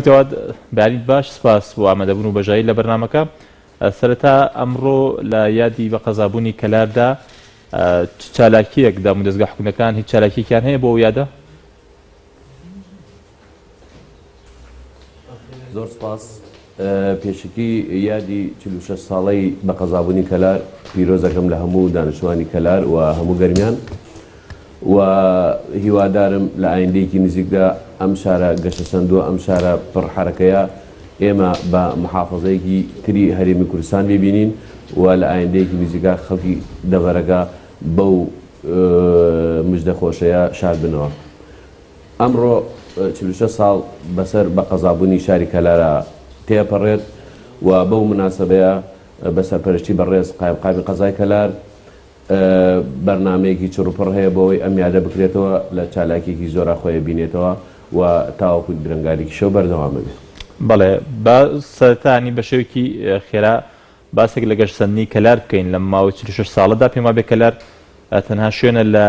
جەواد بەیانیت باش، سپاس بۆ ئامادەبوون و بەشداری لە بەرنامەکە. سەرەتا ئەمڕۆ لە یادی بە قەزابوونی کەلاردا چ چالاکییەک دامودەزگا حکومییەکان هیچ چالاکییەکیان هەیە بۆ ئەو یادە؟ زۆر سپاس. پێشەکی یادی 46 ساڵەی بە قەزابوونی کەلار پیرۆز ئەکەم لە هەموو دانیشتوانی کەلار و هەموو گەرمیان و هیوادارم لە ئایندەیەکی نزیکدا ئەم شارە گەشەسەندووە، ئەم شارە پڕ حەرەکەیە ئێمە بە محافەزەیەکی تری هەرێمی کوردستان بیبینین و لە ئایندەیەکی نزیکا خەڵکی دەڤەرەکە بەو مژدە خۆشەیە شاد بنەوە. ئەمڕۆ 46 ساڵ بەسەر بە قەزابوونی شاری کەلارا تێپەڕێت و بەو موناسەبەیە بە سەرپەرشتی بەڕێز قایمقامی قەزای کەلار بەرنامەیەکی چڕوپڕ هەیە بۆ ئەوەی ئەم یادە بکرێتەوە لە چالاکیەکی زۆرا خۆی بینێتەوە و تاوەکو درەنگانێکی شەو بەردەوام ئەبێ. بەڵێ با سەرەتا ینی بە شێوەیەکی خێرا باسێک لە گەشەسەندنی کەلار بکەین لەم ماوەی 46 ساڵەدا پێم وابێ کەلار تەنها شوێنە لە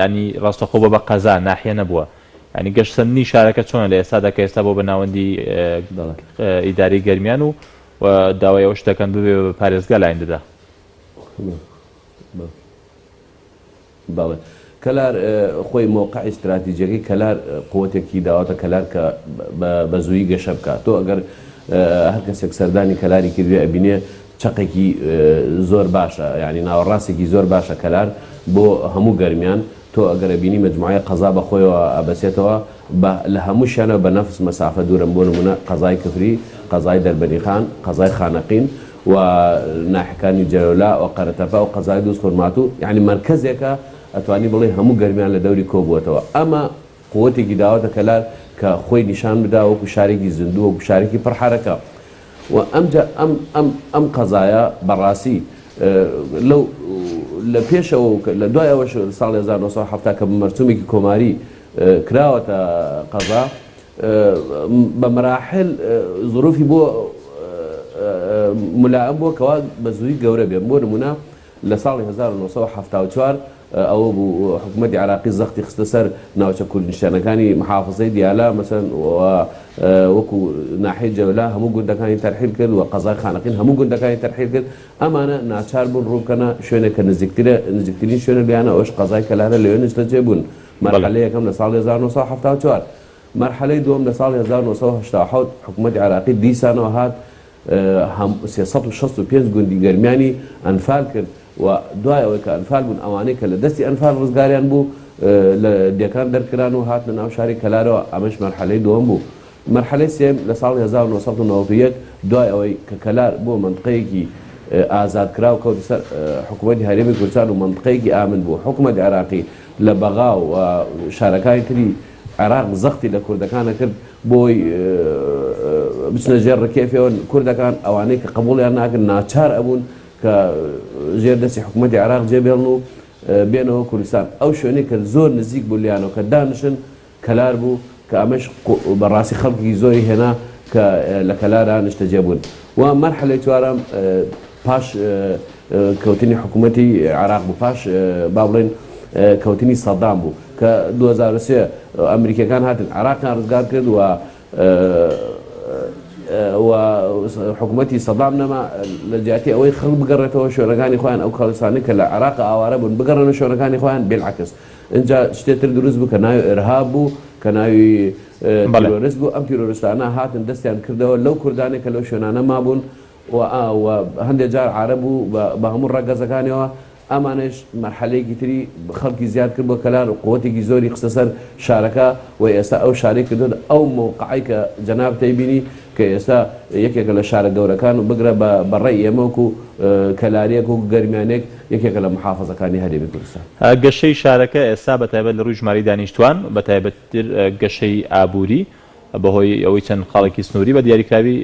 ینی ڕاستەخۆ بە بە قەزا ناحیە نەبووە ینی گەشەسەندنی شارەکە چۆنە لە ئێستادا کە ئێستا بۆ بە ناوەندی ئیداری گەرمیان و داوای ئەوەش دەکەن ببێ بە پارێزگا لە ئایندەدا. بەڵێ کەلار خۆی مەوقعی ستراتیجیەکەی کەلار قوتێکی داوەتە کەلار کە بە زوویی گەشە بکات تۆ ئەگەر هەر کەسێک سەردانی کەلاری کردوێ ئەبینێ چەقێکی زۆر باشە یعنی ناوەڕاستێکی زۆر باشە کەلار بۆ هەموو گەرمیان تۆ ئەگەر ئەبینی مەجموعەی قەزا بە خۆیەوە ئەبەسێتەوە بە لە هەمووشیانەوە بە نەفس مەسافە دوورن بۆ نموونە قەزای کفری، قەزای دەربەنیخان، قەزای خانەقین و ناحیەکانی جەلەولا و قەرەتەپە و قەزای دووزخورماتوو یانی مەرکەزێکە ئەتوانی بڵێی هەموو گەرمیان لە دەوری کۆبووەتەوە ئەمە قوتێکی داوەتە کەلار کە خۆی نیشان بدا وەکو شارێکی زیندوو وەکو شارێکی پڕ حەرەکە و ئەمجا ئەم ئەم ئەم قەزایە بەڕاستی لەو لە پێشەوە و لە دوای ئەوەش ساڵی 1970 کە بە مەرسومێکی کۆماری کراوەتە قەزا بە مەراحل زروفی بۆ ملائم بووە کەوا بە زووی گەورە بێ بۆ نمونە لە ساڵی 1974 ئەوە بوو حکوومەتی عراقی زەختی خستە سەر ناوچە کوردنشتیانەکانی محافظەی دیالە مەسەن وەکو ناحیەی جەولا هەموو گوندەکانی تەرحیل کرد و قەزای خانەقین هەموو گوندەکانی تەرحیل کرد ئەمانە ناچار بوون ڕووبکەنە شوێنێک کە نزیکترە نزیکترین شوێنە لێیانە ئەوەش قەزای کەلارە لەوێ نیشتەجێ بوون مەرحەلەی یەکەم لە ساڵی 1974 مەرحەلەی دووەم لە ساڵی 1987 حکوومەتی عێراقی دیسانەوە هات 365 گوندی گەرمیانی ئەنفال کرد و دوای ئەوەی کە ئەنفال بوون ئەوانەی کە لە دەستی ئەنفال ڕزگاریان بوو لە دێکان دەرکران و هاتنە ناو شاری کەلارەوە ئەمەش مەرحەلەی دووەم بوو. مەرحەلەی سێیەم لە ساڵی 1991 دوای ئەوەی کە کەلار بووە مەنتقەیەکی ئازادکراو کەوتە سەر حکوومەتی هەرێمی کوردستان و مەنتقەیەکی ئامن بوو حکوومەتی عێراقی لە بەغا و شارەکانی تری عێراق زەختی لە کوردەکان ئەکرد بۆی بچنە ژێر ڕکێفیەوە کوردەکان ئەوانەی کە قبوڵیان ناکرد ناچار ئەبوون کە ژێر دەستی حکوومەتی عێراق جێ بێڵن و بێنەوە کوردستان ئەو شوێنەی کە زۆر نزیک بوو لێیانەوە کە دانیشن کەلار بوو کە ئەمەش بەڕاستی خەڵکی زۆری هێنا کە لە کەلارا نیشتەجێ بوون و مەرحەلەی چوارەم پاش کەوتنی حکوومەتی عێراق بوو پاش با بڵێن کەوتنی سەدام بوو کە 2003 ئەمریکیەکان هاتن عێراقیان ڕزگار کرد و و حکوومەتی سەدام نەما لە جیاتی ئەوەی خەڵک بگەڕێتەوە شوێنەکانی خۆیان ئەو کەسانەی کە لە عێراق ئاوارە بوون بگەڕێنە شوێنەکانی خۆیان بالعکس ئینجا شتێ تر دروست بوو کە ناوی ئیرهاب بوو کە ناوی تیرۆرست بوو ئەم تیرۆرستانە هاتن دەستیان کردەوە لەو کوردانەی کە لەو شوێنانە مابوون و هەندێک جار عارەب بوو بە هەموو ڕەگەزەکانیەوە ئەمانەش مەرحەلەیەکی تری خەڵکی زیاد کرد بۆ کەلار و قوتێکی زۆری خستە سەر شارەکە و ئێستا ئەو شارەی کردووە ئەو مەوقعەی کە جەنابت دەیبینی کە ئێستا یەکێکە لە شارە گەورەکان و بگرە بە بە ڕەئی ئێمە وەکو کەلاریەک وەکو گەرمیانێک یەکێکە لە محافەزەکانی هەرێمی کوردستان. گەشەی شارەکە ئێستا بە تایبەت لە ڕووی ژمارەی دانیشتوان بە تایبەتتر گەشەی ئابووری بەهۆی ئەوەی چەند خاڵێکی سنووری بە دیاریکراوی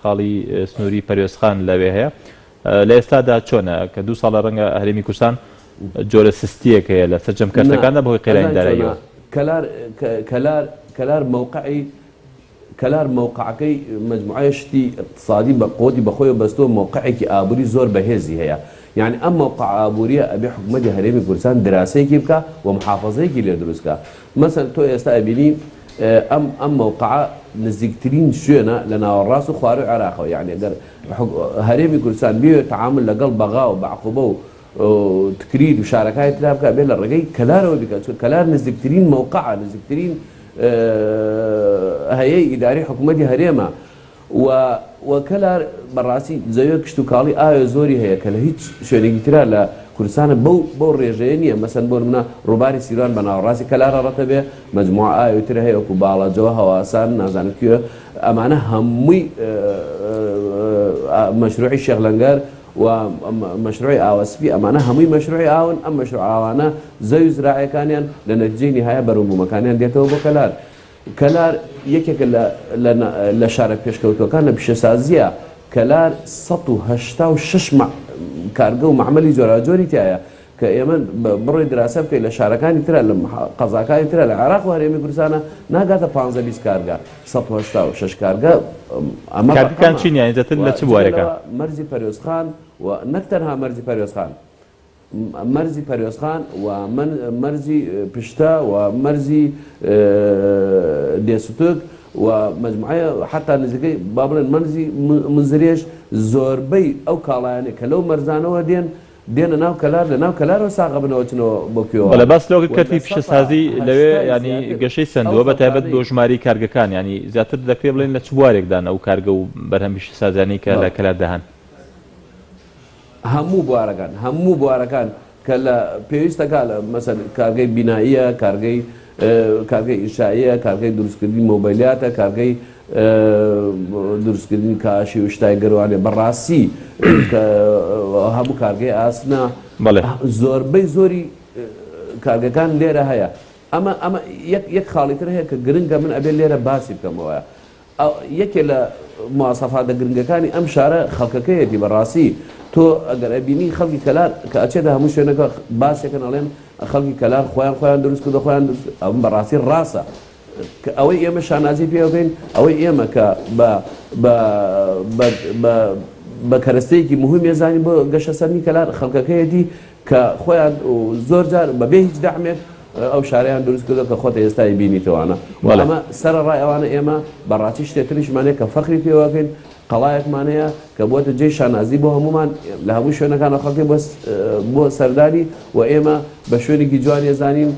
خاڵی سنووری پەروێزخان لەوێ هەیە لە ئێستادا چۆنە کە دوو ساڵە ڕەنگە هەرێمی کوردستان جۆرە سستییەک هەیە لە سەرجەم نا کەرتەکاندا بەهۆی قەیرانی ئەزانی چۆنە داراییەوە؟ کەلار کەلار کەلار مەوقعی کەلار مەوقعەکەی مەجموعەیە شتی ئیقتسادی بە قوتی بە خۆیەوە بەستووە مەوقعێکی ئابووری زۆر بەهێزی هەیە یانی ئەم مەوقعە ئابووریە ئەبێ حکومەتی هەرێمی کوردستان دراسەیەکی بکا و محافەزەیەکی لێ دروست کا مەسەن تۆ ئێستا ئەبینی ئەم ئەم مەوقعە نزیکترین شوێنە لە ناوەڕاست و خوارووی عێراقەوە، یەعنی گەر هەرێمی کوردستان بیەوێت تەعامول لەگەڵ بەغا و بەعقوبە و تکریت و شارەکانی ترا بکات ئەبێت لە ڕێگەی کەلارەوە بیکات، چونکە کەلار نزیکترین مەوقعە، نزیکترین هەیەی ئیداری حکوومەتی هەرێمە. و و کەلار بەڕاستی زەویە کشتوکاڵی ئاوێ زۆری هەیە کە لە هیچ شوێنێکی ترا لە کوردستانە بەو بەو ڕێژەیە نییە مەسەن بۆ نمونە ڕووباری سیروان بە ناوەڕاستی کەلارا ڕەتەبێ مەجموعە ئاوی تر هەیە وەکو باڵەجەوە هەواسان نازانم کوێ ئەمانە هەمووی مەشروعی شێخ لەنگەر و مەشروعی ئاوە سپی ئەمانە هەمووی مەشروعی ئاون ئەم مەشروع ئاوانە زەوی زراعیەکانیان لە نەتیجەی نیهایە بەروبوومەکانیان دێتەوە بۆ کەلار کەلار یەکێکە لە لە لە شارە پێشکەوتووەکان لە پیشەسازییە، کەلار 186 کارگە و مەعمەلی جۆراوجۆری تیایە کە ئێمە بڕۆی دراسە بکەی لە شارەکانی ترا لە قەزاکانی ترا لە عێراق و هەرێمی کوردستانە ناگاتە پانزە 20 کارگە 186 کارگە ئەمە کارگەکان ڕەقەمە چین یانی زیاتر و لە چ جگە بوارێکە؟ لەوە مەرزی پەروێزخان و نەک تەنها مەرزی پەروێزخان مەرزی پەروێزخان و مەرزی پشتە و مەرزی دێسوتک و مەجموعەیە حەتا نزیکەی با بڵێن مەرزی منزرێش زۆربەی ئەو کاڵایانەی کە لەو مەرزانەوە دێن دێنە ناو کەلار لە ناو کەلارەوە ساغەبنەوە چنەوە بۆ بەڵێ کوێوانە باس لەوە و کەرتی لە سەتا پیشەسازی لەوێ هەشتای یانی زیاتر گەشەی ئەو سەندووە بە تایبەت بۆ خەڵکانەی ژمارەی کارگەکان یانی زیاتر دەکرێ بڵێن لە چ بوارێکدان ئەو کارگە و بەرهەم پیشەسازیانەی کە لە بەڵێ. کەلاردا هەن؟ هەموو بوارەکان هەموو بوارەکان کە لە پێویستە کا لە مەسەن کارگەی بیناییە کارگەی کارگەی ئینشائیە کارگەی دروستکردنی مۆبایلیاتە کارگەی دروستکردنی کاشی و شتای گەروانێ بەڕاستی کە هەموو کارگەی ئاسنە بەڵێ. زۆربەی زۆری کارگەکان لێرە هەیە ئەمە ئەمە یەک یەک خاڵی تر هەیە کە گرنگە من ئەبێ لێرە باسی بکەمەوە یەکێ لە مواسەفاتە گرنگەکانی ئەم شارە خەڵکەکەیەتی بەڕاستی تۆ ئەگەر ئەبینی خەڵکی کەلار کە ئەچێتە هەموو شوێنەکە باسێکن ئەڵێن خەڵکی کەلار خۆیان خۆیان دروست کردو خۆیان دروست ئەم بەڕاستی ڕاستە کە ئەوەی ئێمە شانازی پێ بکەین ئەوەی ئێمە کە بە بە بە بە بە کەرەستەیەکی مهمی ێزانین بۆ گەشەسەندنی کەلار خەڵکەکەیەتی کە خۆیان زۆر جار بە بێ هیچ دەعمێک ئەو شارەیان دروست کردوە کە خۆت ئێستا ئەیبینیتەوانە و ئەمە سەرەڕای ئەوانە ئێمە بە ڕاستی شتێ تریشمان هەیە کە فەخری پێوە ئەکەین قەڵایەکمان هەیە کە بووەتە جێی شانازی بۆ هەموومان لە هەموو شوێنەکانەوە خەڵکی بۆ بۆ سەردانی و ئێمە بە شوێنێکی جوان ئەزانین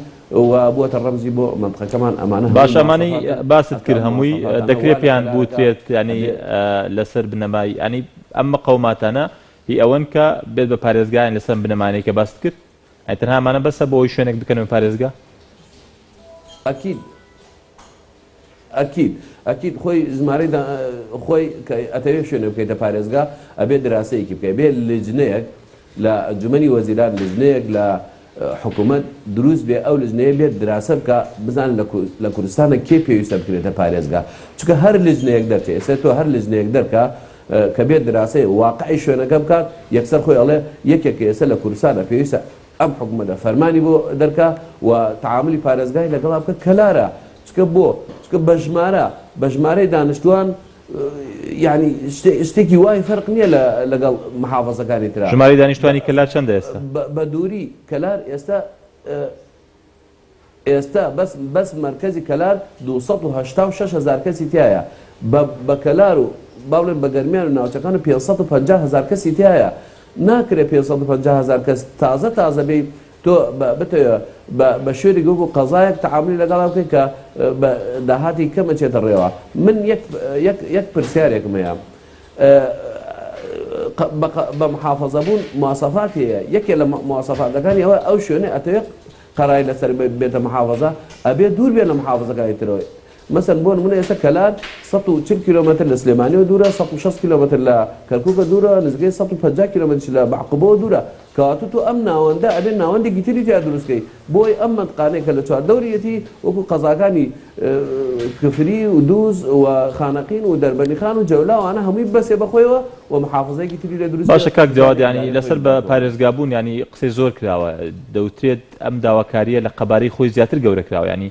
و بووەتە ڕەمزی بۆ مەنتقەکەمان ئەمانە هەمووی باشە ئەمانەی مواسەفاتن باست حەتتا کرد ئەم هەمووی مواسەفاتانە دەکرێ وا لە پێیان کەلارەکە بوترێت یانی ئەبێ لەسەر بنەمای یانی ئەم مقەوماتانە هی ئەوەن کە بێت بە پارێزگا یان لەسەر ئەم بنەمانەی کە باست کرد ئەی تەنها ئەمانە بەسە بۆ ئەوەی شوێنێک بکەن بە پارێزگا؟ ئەکید ئەکید ئەکید خۆی ژمارەی خۆی کە ئەتەوێ شوێنێ بکەیتە پارێزگا ئەبێ دراسەیەکی بکەی ئەبێ لجنەیەک لە ئەنجومەنی وەزیران لجنەیەک لە حکومەت دروست بێ ئەو لجنەیە بێت دراسە بکا بزانن لە کوردستانە کێ پێویستە بکرێتە پارێزگا چونکە هەر لجنەیەک دەرچێ ئێستا تۆ هەر لجنەیەک دەرکا کە بێت دراسەی واقعی شوێنەکە بکات یەکسەر خۆی ئەڵێ یەکێک کە ئێستا لە کوردستانە پێویستە ئەم حکومەتە فەرمانی بۆ دەرکا و تەعامولی پارێزگای لەگەڵا بکە کەلارە چونکە بۆ چونکە بە ژمارە بە ژمارەی دانیشتوان یانی شتێکی وای فەرق نییە لە لەگەڵ محافەزەکانی ترا. ژمارەی دانیشتوانی کەلار چەندە ئێستا؟ بە دووری کەلار ئێستا ئێستا بەس بەس مەرکەزی کەلار 286 هەزار کەسی تیایە بە بە کەلار و با بڵێن بە گەرمیان و ناوچەکان و 550 هەزار کەسی تیایە ناکرێ 550 هەزار کەس تازە تازە بێی تۆ بە بتەوێ بە بە شوێنێک وەکو قەزایەک تەعامولی لەگەڵا بکەی کە بە داهاتی کەم ئەچێتە ڕێوە من یەک یەک یەک پرسیارێکم هەیە بە بە محافەزە بوون مواسەفاتی هەیە یەکێ لە مواسەفاتەکانی ئەوە ئەو شوێنەی ئەتەوێ قەرای لەسەر بێتە محافەزە ئەبێ دوور بێ لە محافەزەکانی ترەوە مەسەن بۆ نمونە ئێستا کەلار 140 کیلۆمەتر لە سلێمانیەوە دوورە 160 کیلۆمەتر لە کەرکوکە دوورە نزیکەی 150 کیلۆمەتریش لە بەعقوبەوە دوورە کەواتە تۆ ئەم ناوەندە ئەبێ ناوەندێکی تری تیا دروست کەی بۆی ئەم مەنتقانەی کە لە چواردەوریەتی وەکو قەزاکانی کفری و دوز و خانەقین و دەربەندیخان و جەولا وانە هەمووی ببەسێ بە خۆیەوە و محافزەیەکی تری لێ دروست باشە بێ کاک جەواد بتوانێ یانی ئیدارەی خۆی لەسەر بە بکاتەوە. پارێزگا بوون یانی قسەی زۆر کراوە دەوترێت ئەم داواکارییە لە قەبارەی خۆی زیاتر گەورە کراوە یانی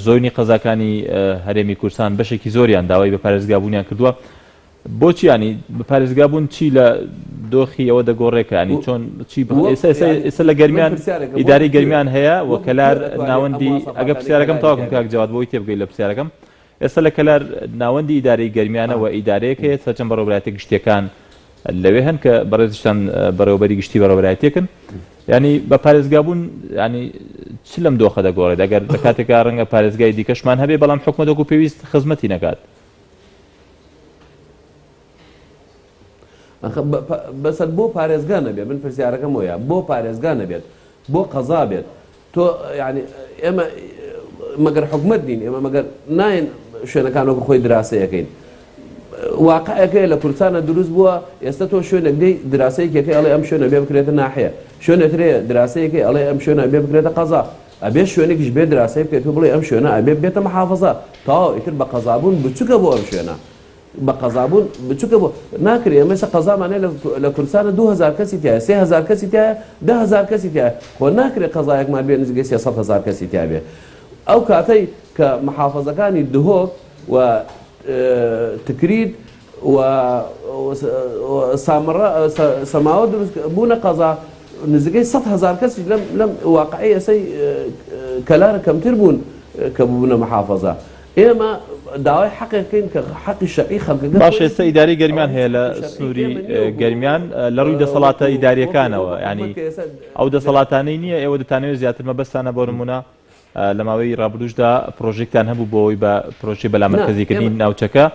زۆینی قەزاکانی هەرێمی کوردستان بەشێکی زۆریان داوای بە پارێزگا بوونیان کردووە بۆچی ینی بە پارێزگا بوون چی لە دۆخی ئەوە دەگۆڕێ کە ینی چۆن چی ئێستا لە گەرمیان ئیداری گەرمیان هەیە و کەلار ناوەندی ئەگە پرسیارەکەم تاواکم کاک جواد بۆی تێبگەی لە پرسیارەکەم. ئێستا لە کەلار ناوەندی ئیدارەی گەرمیانە و ئیدارەیەک هەیە سەرجەم بەڕێوەبەرایەتیە گشتیەکان لەوێ هەن کە بەڕێزیشتان بەڕێوەبەری گشتی بەڕێوەبەرایەتیەکن یانی بە پارێزگابوون ینی چ لەم دۆخە دەگۆڕێت ئەگەر لە کاتێکا ڕەنگە پارێزگای دیکەشمان هەبێ بەڵام حکومەت وەکو پێویست خزمەتی نەکات. بەسەر بۆ پارێزگا نەبێت من پرسیارەکەم وەیە بۆ پارێزگا نەبێت بۆ قەزا بێت تۆ یانی ئێمە مەگەر حکومەت نین ئێمە مەگەر ناین شوێنەکان وەکو خۆی دراسەیەکەین واقعەکەی لە کوردستانە دروست بووە ئێستا تۆ شوێنێک دێی دراسەیەکەکەی ئەڵێ ئەم شوێنە بێ بکرێتە ناحیە شوێنێترێ دراسەیەکەی ئەڵێ ئەم شوێنە بێ بکرێتە قەزا ئەبێ شوێنێکیش بێ دراسەی بکەیت و بڵێ ئەم شوێنە ئەبێ بێتە محافظە تەواو ئیتر بە قەزابوون بچوکە بۆ ئەم شوێنە بە قەزابوون بچوکە بۆ ناکرێ ئێمە ئێستا قەزامان هەیە لە کوردستانە 2000 کەسی تایە 3000 کەسی تایە 10000 کەسی تایە خۆ ناکرێ قەزایەکمان بێ نزیکەی 300 هەزار کەسی تیا بێ ئەو کاتەی کە محافەزەکانی دهۆک و تکریت و سامەڕا سەماوە دروست بوونە قەزا نزیکەی 100 هەزار کەسیش لەم لەم واقعی ئێسەی کەلارە کەمتر بوون کە بوونە محافەزە ئێمە داوای حەقێک بکەین کە حەقی شەرعی خەڵکەکە باشە ئێستا خۆیەتی، ئیدارەی گەرمیان ئەوە هەیە هیچ لە حەقی شەرعی سنووری ئێمە نییە وەکو گەرمیان لە ڕووی وەکو دەسەڵاتە وەکو ئیدارییەکانەوە حکومەت یانی کە ئێستا ئەو دەسەڵاتانەی نییە ئێوە دەتانەوێت زیاتر مەبەستانە بۆ نموونە لە ماوەی ڕابردووشدا پرۆژێکتان هەبوو بۆ ئەوەی بە پرۆژەی نا بەلامەرکەزیکردنی ئێمە ناوچەکە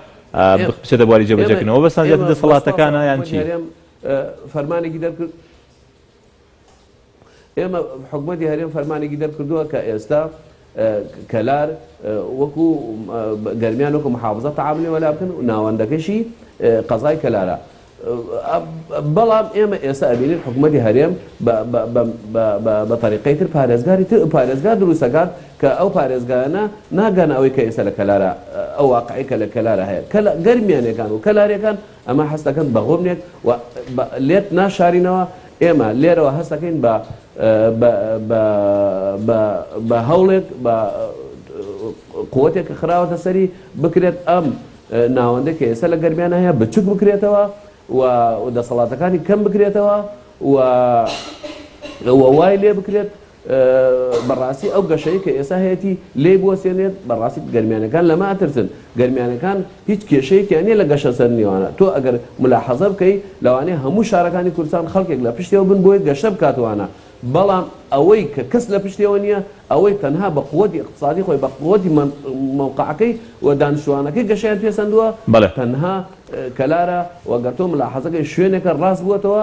ئێمە بچێتە بواری ئێمە جێبەجێکردنەوە مەبەستان زیاتر ئێمە بە دەسەڵاتەکانە سوپاسەوە یان حکومەتی چی؟ هەرێم فەرمانێکی دەرکرد ئێمە حکومەتی هەرێم فەرمانێکی دەرکردووە کە ئێستا کەلار وەکو گەرمیان وەکو محافزە تەعاملی وەلا بکەن و ناوەندەکەشی قەزای کەلارە. بەڵام ئێمە ئێستا ئەبینین حکومەتی هەرێم بە تەریقەی تر پارێزگاری تر پارێزگا دروست ئەکات کە ئەو پارێزگایانە ناگەنە ئەوەی کە ئێستا لە کەلارە ئەو واقعی کە لە کەلارە هەیە کە گەرمیانەکان و کەلاریەکان ئەمە هەست دەکەن بە غوبنێک و لێت ناشارینەوە ئێمە لێرەوە هەست دەکەین بە بە بە بە بە هەوڵێک بە قوتێک کە خراوەتە سەری بکرێت ئەم ناوەندە کە ئێستا لە گەرمیانە هەیە بچوک بکرێتەوە و دەسەڵاتەکانی کەم بکرێتەوە و و وای لێ بکرێت بەڕاستی ئەو گەشەی کە ئێستا هەیەتی لێی بوەستێنێت، بەڕاستی گەرمیانەکان لەمە ئەترسن، گەرمیانەکان هیچ کێشەیەکیان نیە لە گەشەسەندنیوانە، تۆ ئەگەر ملاحەزە بکەی لەوانەیە هەموو شارەکانی کوردستان خەڵکێک لە پشتیەوە بن بۆی گەشە بکات وانە، بەڵام ئەوەی کە کەس لە پشتیەوە نیە، ئەوەی تەنها بە قوتی ئیقتسادی خۆی بە قوتی مەوقعەکەی و دانیشتوانەکەی گەشەیان پێسەندووە بەڵێ. تەنها کەلارە و گەر تۆ ملاحەزەکەی شوێنێکە ڕاست بووەتەوە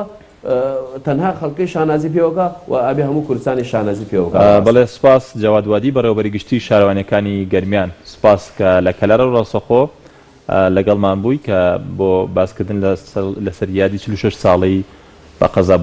تەنها خەڵکەی شانازی پێوەکا و ئەبێ هەموو کوردستانیش شانازی پێوەکا بەڕاستی. بەڵێ سوپاس جەواد وادی بەڕێوەبەری گشتی شارەوانیەکانی گەرمیان سوپاس کە لە کەلارەوە ڕاستەخۆ لەگەڵمان بووی کە بۆ باسکردن لەسەر یادی 46 ساڵەی بە قەزا.